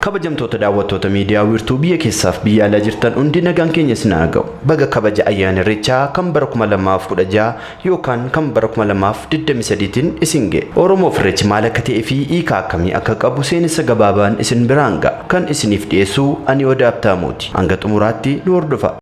Kabajamtoota daawwattoota miidiyaa wiirtuu biyya keessaaf biyya alaa jirtan hundi nagaan keenya isin haa ga'u. Baga kabaja ayyaana Irreechaa kan bara 2016 yookaan kan bara 2023tiin isin ga'e. Oromoof Irreechi maal akka ta'ee fi hiika akkamii akka qabu seenessa gabaabaan isin biraan ga'a. Kan isiniif dhiyeessu ani Odaa Abtaamuuti. Hanga xumuraatti nu hordofaa.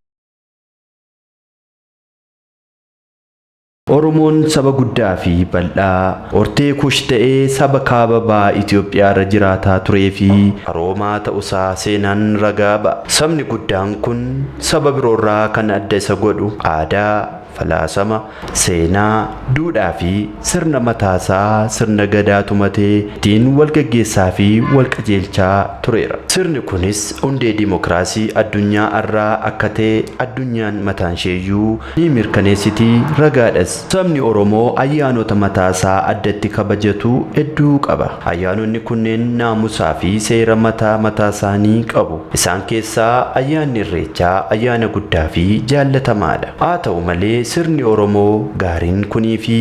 Oromoon saba guddaa fi bal'aa hortee Kush ta'ee saba kaaba baha Itoophiyaa irra jiraataa turee fi qaroomaa ta'usaa seenaan ragaa ba'a. Sabni guddaan kun saba biroorraa kan adda isa godhu aadaa, falaasama, seenaa, duudhaa fi sirna mataasaa sirna Gadaa tumatee ittiin wal gaggeessaa fi wal qajeelchaa tureera. Sirni kunis hundee dimokiraasii addunyaa har'aa akka ta'e addunyaan mataansheeyyuu ni mirkaneessiti, ragaadhas. Sabni Oromoo ayyaanota mataasaa addatti kabajatu hedduu qaba. Ayyaanonni kunneen naamusaa fi seera mataa mataasaanii qabu. Isaan keessaa ayyaanni Irreechaa ayyaana guddaa fi jaallatamaadha. Haa ta'u malee sirni Oromoo gaariin kunii fi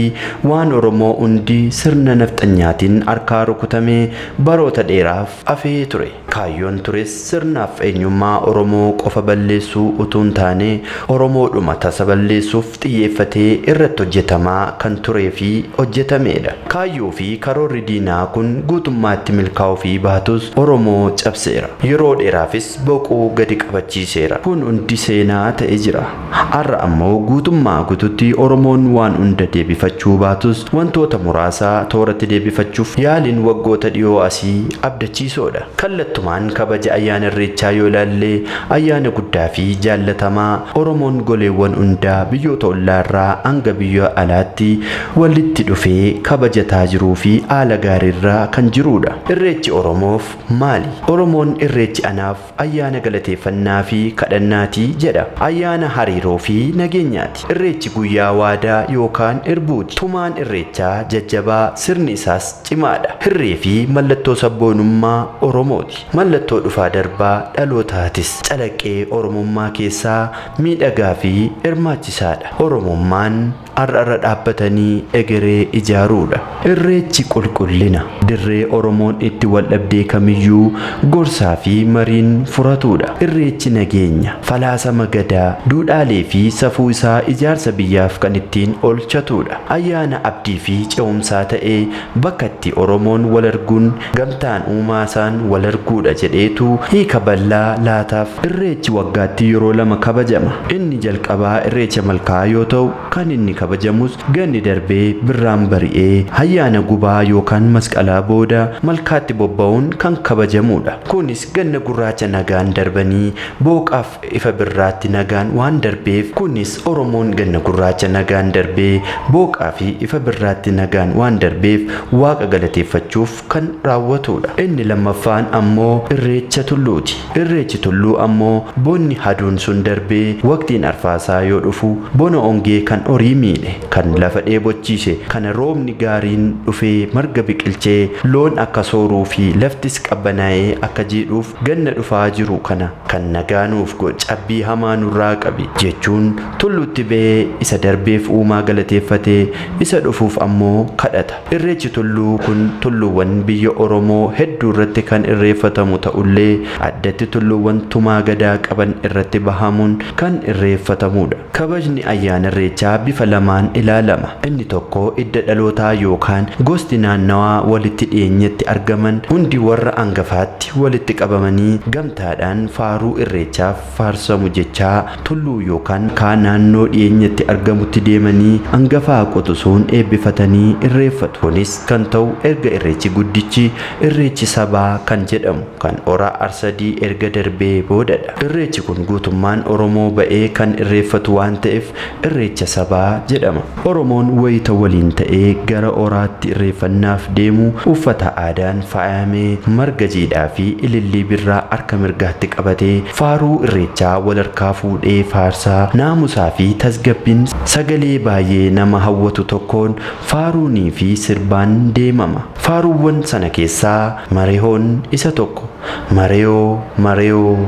waan Oromoo hundi sirna nafxanyaatiin harkaa rukutamee baroota dheeraaf hafee ture. Kaayyoon tures sirnaaf eenyummaa Oromoo qofa balleessuu utuu hin taane Oromoodhuma tasa balleessuuf xiyyeeffatee irratti hojjetamaa kan turee fi hojjetameedha. Kaayyoo fi karoorri diinaa kun guutummaatti milkaa'uufii baatus Oromoo cabseera. Yeroo dheeraafis boquu gadi qabachiiseera. Kun hundi seenaa ta'e jira. Har'a ammoo guutummaa guututti Oromoon waan hunda deebifachuu baatus wantoota muraasa tooratti deebifachuuf yaaliin waggoota dhiyoo asii abdachiisoodha. Kallattumaan kabaja ayyaana Irreechaa yoo ilaalle ayyaana guddaa fi jaallatamaa Oromoon goleewwan hundaa biyyoota ollaarraa hanga biyya alaatti walitti dhufee kabajataa jiruu fi haala gaariirra kan jiruudha. Irreechi Oromoof maali? Oromoon Irreechi anaaf ayyaana galateeffannaa fi kadhannaati jedha. Ayyaana hariiroo fi nageenyaati. Irreechi guyyaa waadaa yookaan irbuuti. Tumaan Irreechaa jajjabaa, sirni isaas cimaadha. Hirree fi mallattoo sabboonummaa Oromooti. Mallattoo dhufaa darbaa dhalootaatis. Calaqqee Oromummaa keessaa miidhagaa fi hirmaachisaadha. Oromummaan har'arra dhaabbatanii egeree ijaaruudha. Irreechi qulqullina. Dirree Oromoon itti waldhabdee kamiyyuu gorsaa fi mariin furatuudha. Irreechi nageenya. Falaasama Gadaa, duudhaalee fi safuu isaa ijaarsa biyyaaf kan ittiin oolchatuudha. Ayyaana abdii fi ce'umsaa ta'ee bakka itti Oromoon walarguun gamtaan uumaasaan walarguudha jedheetu hiika bal'aa laataaf. Irreechi waggaatti yeroo lama kabajama. Inni jalqabaa Irreecha Malkaa yoo ta'u, kan inni kabajamus ganni darbee birraan bari'ee ayyaana Gubaa yookaan Masqalaa booda malkaatti bobba'uun kan kabajamuudha. Kunis ganna gurraacha nagaan darbanii booqaaf ifa birraatti nagaan waan darbeef Kunis Oromoon ganna gurraacha nagaan darbee booqaa fi ifa birraatti nagaan waan darbeef Waaqa galateeffachuuf kan raawwatuudha. Inni lammaffaan ammoo Irreecha Tulluuti. Irreechi Tulluu ammoo bonni haduun sun darbee waqtiin arfaasaa yoo dhufu bona ongee kan horii miidhe, kan lafa dheebochiise kana roobni gaariin dhufee marga biqilchee loon akka sooruu fi laftis qabbanaa'ee akka jiidhuuf ganna dhufaa jiru kana kan nagaa nuuf godhi, cabbii hamaa nurraa qabi jechuun tulluutti ba'ee isa darbeef uumaa galateeffatee isa dhufuuf ammoo kadhata. Irreechi Tulluu kun tulluuwwan biyya Oromoo hedduurratti kan irreeffatamu ta'ullee addatti tulluuwwan tumaa Gadaa qaban irratti bahamuun kan irreeffatamuudha. Kabajni ayyaana Irreechaa bifa lamaan ilaalama. Inni tokko idda dhalootaa yookaan gosti naannawaa walitti dhiyeenyatti argaman hundi warra angafaatti walitti qabamanii gamtaadhaan faaruu Irreechaaf faarsamu jechaa tulluu yookaan malkaa naannoo dhiyeenyatti argamutti deemanii angafaa quxusuun eebbifatanii irreeffatu. Kunis kan ta'u erga Irreechi guddichi Irreechi sabaa kan jedhamu kan Hora Arsadii erga darbee boodadha. Irreechi kun guutummaan Oromoo ba'ee kan irreeffatu waan ta'eef Irreecha sabaa jedhama. Oromoon wayita waliin ta'ee gara horaatti irreeffannaaf deemu uffata aadaan faayamee marga jiidhaa fi ilillii birraa harka mirgaatti qabatee faaruu Irreechaa walharkaa fuudhee faarsaa naamusaa fi tasgabbiin sagalee baay'ee nama hawwatu tokkoon faaruunii fi sirbaan deemama. Faaruuwwan sana keessaa Marehoon isa tokko. Mareyoo, Mareyoo,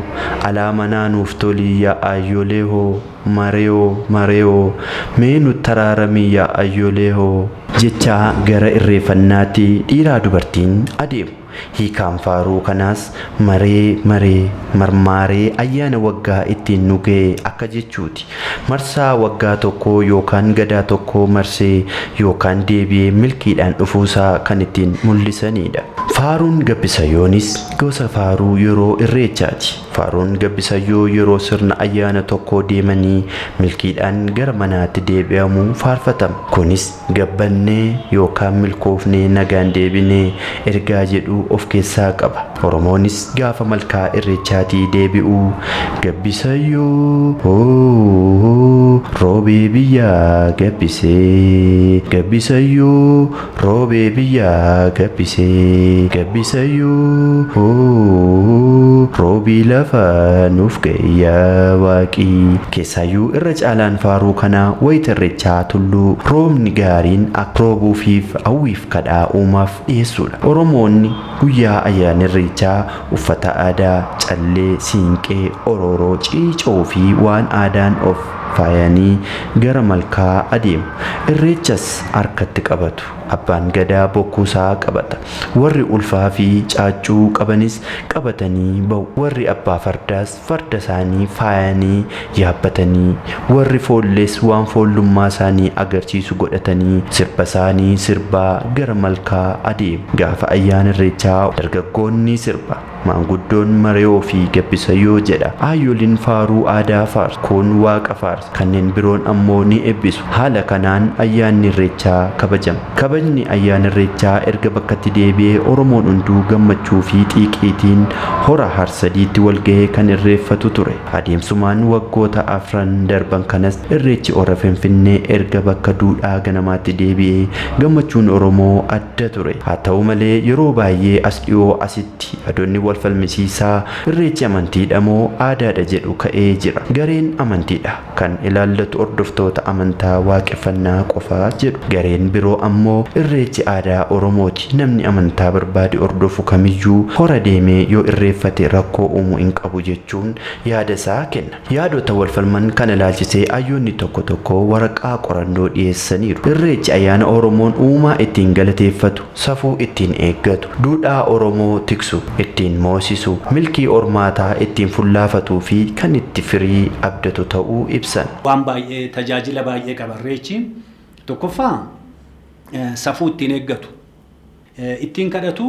alaa manaa nuuf toli yaa aayyolee hoo. Mareyoo, Mareyoo, mee nuttaraarami yaa ayyoolee hoo. Jechaa gara irreeffannaatti dhiiraa dubartiin adeemu. Hiikaan faaruu kanaas maree maree marmaaree ayyaana waggaa ittiin nu ga'e akka jechuuti. Marsaa waggaa tokkoo yookaan gadaa tokkoo marsee yookaan deebi'ee milkiidhaan dhufuusaa kan ittiin mul'isanidha. Faaruun gabbisayyoonis gosa faaruu yeroo irreechaati. Faaruun gabbisayyoo yeroo sirna ayyaana tokkoo deemanii milkiidhaan gara manaatti deebi'amu faarfatama. Kunis gabbannee yookaan milkoofnee nagaan deebinee ergaa jedhu of keessaa qaba. Oromoonis gaafa malkaa irreechaatii deebi'u gabbisayyoo hoo roobee biyyaa gabbisee gabbisayyoo roobee biyyaa gabbisee gabbisayyoo hoo roobii lafa nuuf ga'ee waaqii. Keessaayyuu irra caalaan faaruu kanaa wayita irreechaa tulluu roobni gaariin akka roobuufiif hawwiif kadhaa uumaaf dhiyeessuudha. Oromoonni guyyaa ayyaana irreechaa uffata aadaa callee, siinqee, orooroo, ciicoo fi waan aadaan of faayanii gara malkaa adeemu. Irreechas harkatti qabatu. Abbaan gadaa bokkuusaa qabata. Warri ulfaa fi caaccuu qabanis qabatanii ba'u. Warri abbaa fardaas farda isaanii faayanii yaabbatanii, warri foollees waan foollummaa isaanii agarsiisu godhatanii sirba isaanii sirbaa gara malkaa adeemu. Gaafa ayyaana irreechaa dargaggoonni sirba. Maanguddoon Mariyoo fi Gabbisayyoo jedha. Aayoliin faaruu aadaa faarsu. Kun waaqa faarsa. Kanneen biroon ammoo ni eebbisu. Haala kanaan ayyaanni irreechaa kabajama. Kabajni ayyaana irreechaa erga bakkatti deebi'ee Oromoon hunduu gammachuu fi xiiqiitiin hora Harsadiitti walgahee kan irreeffatu ture. Adeemsumaan waggoota afran darban kanas irreechi hora Finfinnee erga bakka duudhaa ganamaatti deebi'ee gammachuun Oromoo adda ture. Haa ta'u malee yeroo baay'ee as dhiyoo asitti yaadonni wal falmisiisaa irreechi amantiidha moo aadaadha jedhu ka'ee jira. Gareen amantiidha kan ilaallatu hordoftoota amantaa waaqeffannaa qofaa jedhu. Gareen biroo ammoo irreechi aadaa Oromooti. Namni amantaa barbaade hordofu kamiyyuu hora deemee yoo irreeffate rakkoo uumuu hin qabu jechuun yaada isaa kenna. Yaadota wal falman kana ilaalchisee hayyoonni tokko tokko waraqaa qorannoo dhiyeessaniiru. Irreechi ayyaana Oromoon uumaa ittiin galateeffatu, safuu ittiin eeggatu, duudhaa Oromoo tiksu, ittiin moosisu, milkii hormaataa ittiin fullaafatuu fi kan itti firii abdatu ta'uu ibsan. Waan baay'ee tajaajila baay'ee qaba irreechi. Tokkoffaa safuu ittiin eeggatu, ittiin kadhatu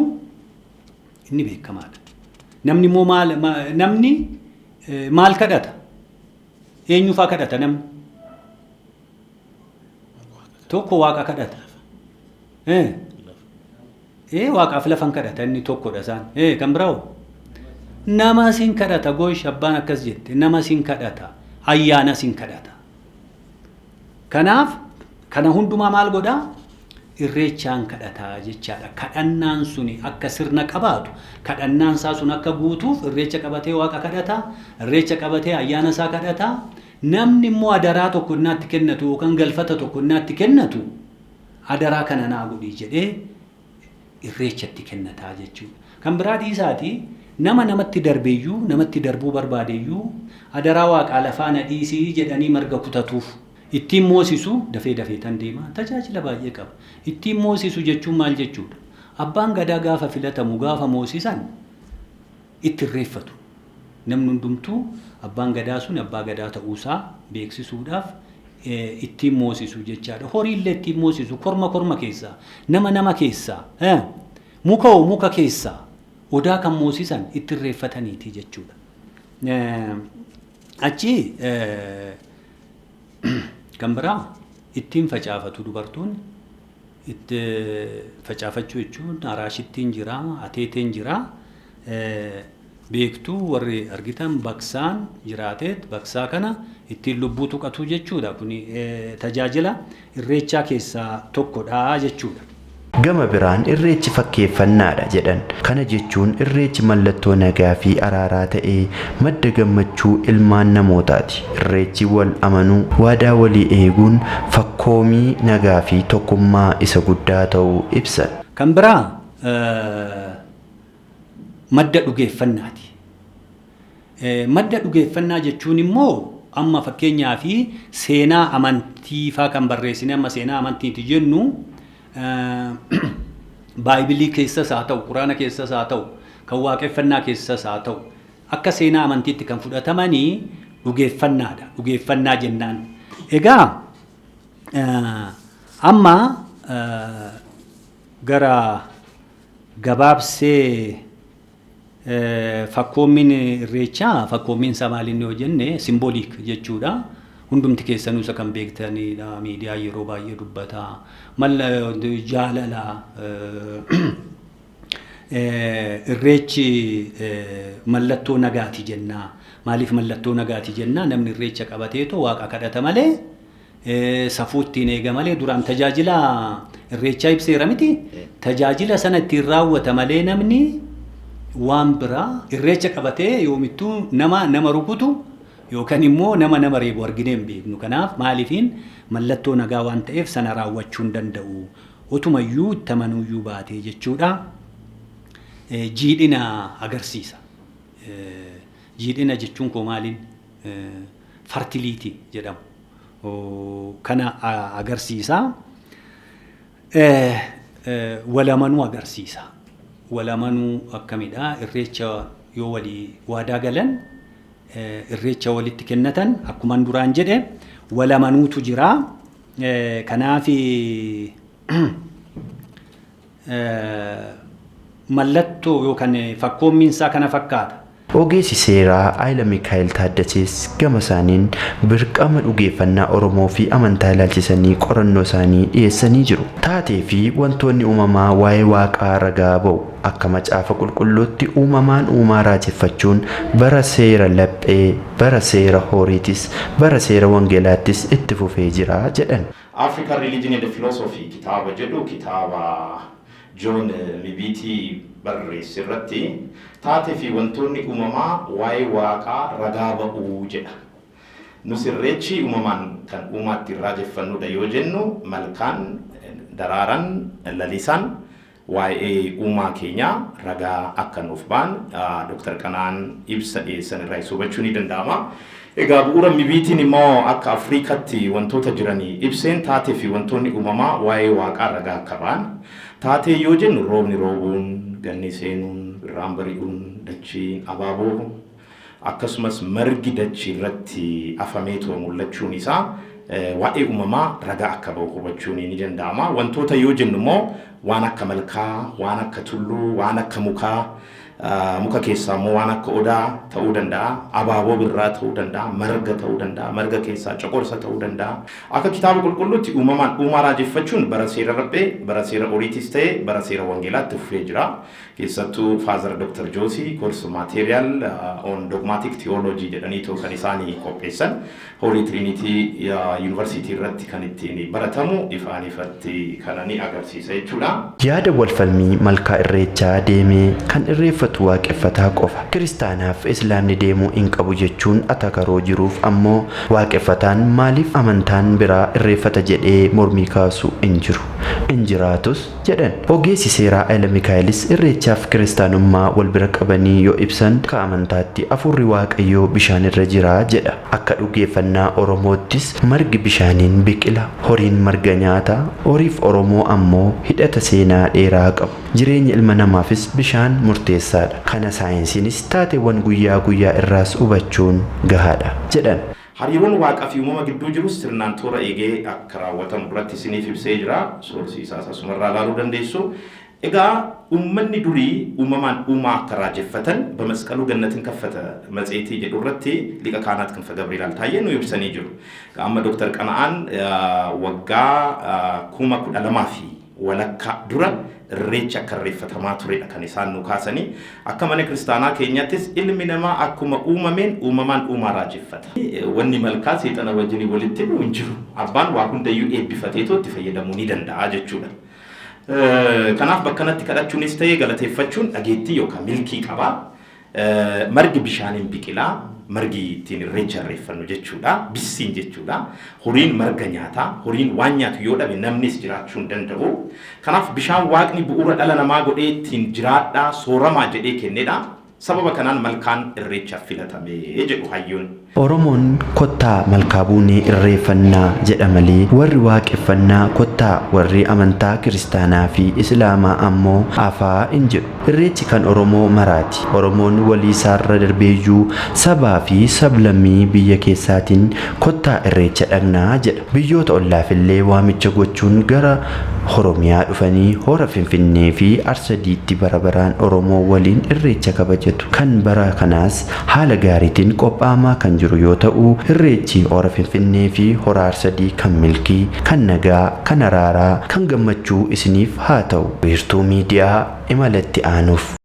inni beekamaadha. Namni immoo maal namni maal kadhata? Eenyufaa kadhata namni? Tokko waaqa kadhata. Waaqaaf lafan kadhata inni tokkodha isaan. Kan biraa nama sin kadhata goosh abbaan akkas jette nama sin kadhata ayyaana sin kadhata. Kanaaf kana hundumaa maal godhaa? Irreechaan kadhataa jechaadha. Kadhannaan suni akka sirna qabaatu, kadhannaan isaa sun akka guutuuf irreecha qabatee waaqa kadhata, irreecha qabatee ayyaana isaa kadhata. Namni immoo adaraa tokko innaatti kennatu yookaan galfata tokko innaatti kennatu adaraa kana naa godhi jedhee irreechatti kennataa jechuudha. Kan biraa dhiisaati nama namatti darbeeyyuu namatti darbuu barbaadeyyuu adaraa waaqaa lafaa na dhiisii jedhanii marga kutatuuf. Ittiin moosisu dafee dafee tan deema tajaajila baay'ee qaba. Ittiin moosisu jechuun maal jechuudha? Abbaan gadaa gaafa filatamu gaafa moosisan itti irreeffatu. Namni hundumtuu abbaan gadaa sun abbaa gadaa ta'uusaa beeksisuudhaaf ittiin moosisu jechaadha. Horiillee ittiin moosisu korma korma keessaa, nama nama keessaa, muka muka keessaa odaa kan moosisan itti irreeffataniiti jechuudha. Achi kan biraa ittiin facaafatu dubartoonni. Itti facaafachuu jechuun araashittiin jira, ateeteen jira. Beektuu warri argitan baksaan jiraateet baksaa kana ittiin lubbuu tuqatu jechuudha. Kuni tajaajila irreechaa keessaa tokkodha jechuudha. Gama biraan irreechi fakkeeffannaadha jedhan. Kana jechuun irreechi mallattoo nagaa fi araaraa ta'ee madda gammachuu ilmaan namootaati. Irreechi wal amanuu, waadaa walii eeguun fakkoomii nagaa fi tokkummaa isa guddaa ta'uu ibsan. Kan biraa madda dhugeeffannaati. Madda dhugeeffannaa jechuun immoo amma fakkeenyaa fi seenaa amantii faa kan barreessine amma seenaa amantiiti jennu Baayibilii keessas haa ta'u, Quraana keessas haa ta'u, kan waaqeffannaa keessas haa ta'u, akka seenaa amantiitti kan fudhatamanii dhugeeffannaadha. Dhugeeffannaa jennaan. Egaa amma gara gabaabsee fakkoommiin irreechaa, fakkoommiin isaa maal inni yoo jenne, symbolic jechuudha. Hundumti keessanuu isa kan beektanidha. Miidiyaa yeroo baay'ee dubbata. Malla jaalala, irreechi mallattoo nagaati jennaa. Maaliif mallattoo nagaati jennaa? Namni irreecha qabateetoo waaqa kadhata malee, safuu ittiin eega malee, duraan tajaajila irreechaa ibseera miti. Tajaajila sana ittiin raawwata malee namni waan biraa irreecha qabatee yoomittuu nama nama rukutu yookaan immoo nama nama reebu arginee hin beeknu. Kanaaf maaliifiin mallattoo nagaa waan ta'eef sana raawwachuu hin danda'u. Otumayyuu itti amanuuyyuu baatee jechuudha. Jiidhina agarsiisa. Jiidhina jechuun koo maaliin, fertility jedhamu. Kana agarsiisa. Walamanuu agarsiisa. Walamanuu akkamidha? Irreecha yoo walii waadaa galan, irreecha walitti kennatan, akkuman duraan jedhe walamanuutu jira. Kanaaf mallattoo yookaan fakkoommiinsaa kana fakkaata. Ogeessi seeraa Haayila Mikaa'el Taaddasees gama isaaniin birqama dhugeeffannaa Oromoo fi amantaa ilaalchisanii qorannoo isaanii dhiyeessanii jiru. Taatee fi wantoonni uumamaa waa'ee waaqaa ragaa ba'u. Akka Macaafa Qulqulluutti uumamaan uumaa raajeffachuun bara seera laphee, bara seera horiitis, bara seera wangeelaattis itti fufee jira jedhan. African Religion and Philosophy kitaaba jedhu, kitaaba John Mbiti barreesse irratti, taatee fi wantoonni uumamaa waa'ee waaqaa ragaa ba'uu jedha. Nus irreechi uumamaan kan uumaatti raajeffannudha yoo jennu, malkaan, daraaran, lalisaan waa'ee uumaa keenyaa ragaa akka nuuf ba'an Dr. Qanaan ibsa dhiyeessan irraa hubachuu ni danda'ama. Egaa bu'uura Mbitiin immoo akka Afriikatti wantoota jiranii ibseen, taatee fi wantoonni uumamaa waa'ee waaqaa ragaa akka ba'an. Taatee yoo jennu roobni roobuun, ganni seenuun, birraan bari'uun, dachiin abaaboo, akkasumas margi dachii irratti afameetoo mul'achuun isaa waa'ee uumamaa ragaa akka ba'u hubachuun ni danda'ama. Wantoota yoo jennu immoo waan akka malkaa, waan akka tulluu, waan akka mukaa, muka keessaa immoo waan akka odaa ta'uu danda'a, abaaboo birraa ta'uu danda'a, marga ta'uu danda'a, marga keessaa coqorsa ta'uu danda'a. Akka Kitaaba Qulqulluutti uumamaan uumaa raajeffachuun bara seera rabbee, bara seera oriitis ta'e bara seera wangeelaatti fufee jira. Keessattuu Father Dr. Joosii course material on dogmatic theology jedhaniitoo kan isaanii qopheessan Holy Trinity University irratti kan ittiin baratamu ifaan ifatti kana ni agarsiisa jechuudha. Yaada walfalmii malkaa irreechaa deemee kan irreeffatu waaqeffataa qofa. Kiristaanaaf Islaamni deemuu hin qabu jechuun atakaroo jiruuf ammoo waaqeffataan maaliif amantaan biraa irreeffata jedhee mormii kaasu hin jiru. Hin jiraatus jedhan. Ogeessi seeraa Haayila Mikaa'elis irreechaaf kiristaanummaa wal bira qabanii yoo ibsan, akka amantaatti hafuurri Waaqayyoo bishaan irra jira jedha. Akka dhugeeffannaa Oromoottis margi bishaaniin biqila, horiin marga nyaata, horiif Oromoo ammoo hidhata seenaa dheeraa qabu. Jireenya ilma namaafis bishaan murteessaadha. Kana saayinsiinis taateewwan guyyaa guyyaa irraas hubachuun gahaadha jedhan. Hariiroon waaqaa fi uumama gidduu jirus sirnaan toora eegee akka raawwatamu duratti isiniif ibsee jira. Source isaas asumarraa ilaaluu dandeessu. Egaa uummanni durii uumamaan uumaa akka raajeffatan በመስቀሉ ገነትን ከፈተ መጽሔtii jedhu irratti Liqa Kaanaat ክንፈ Gabriel Altaayyee nu ibsanii jiru. Amma Dr. Qana'aan waggaa 12,000 dura irreechi akka irreeffatamaa turedha kan isaan nu kaasanii. Akka mana kiristaanaa keenyattis ilmi namaa akkuma uumameen uumamaan uumaa raajeffata. Wanni malkaa seexana wajjin walitti hidhu hin jiru. Abbaan waa hundayyuu eebbifateetoo itti fayyadamuu ni danda'a jechuudha. Kanaaf bakka kanatti kadhachuunis ta'ee galateeffachuun dhageettii yookaan milkii qaba. Margi bishaaniin biqilaa, margi ittiin irreecha irreeffannu jechuudha. Bissiin jechuudha. Horiin marga nyaata. Horiin waan nyaatu yoo dhabe namnis jiraachuu hin danda'u. Kanaaf bishaan waaqni bu'uura dhala namaa godhee ittiin jiraadhaa sooramaa jedhee kennedha. Sababa kanaan malkaan irreechaaf filatame jedhu hayyoon. Oromoon kottaa malkaa buunee irreeffannaa jedha malee warri waaqeffannaa kottaa, warri amantaa kiristaanaa fi islaamaa ammoo afaa hin jedhu. Irreechi kan Oromoo maraati. Oromoon walii isaarra darbeeyyuu sabaa fi sablammii biyya keessaatiin kottaa irreecha dhaqnaa jedha. Biyyoota ollaafillee waamicha gochuun gara Oromiyaa dhufanii hora Finfinnee fi Arsadiitti bara baraan Oromoo waliin irreecha kabajatu. Kan bara kanaas haala gaariitiin qophaa'amaa kan jiru yoo ta'u, irreechi hora Finfinnee fi hora Arsadii kan milkii, kan nagaa, kan araaraa, kan gammachuu isiniif haa ta'u. Wiirtuu Miidiyaa imalatti aanuuf.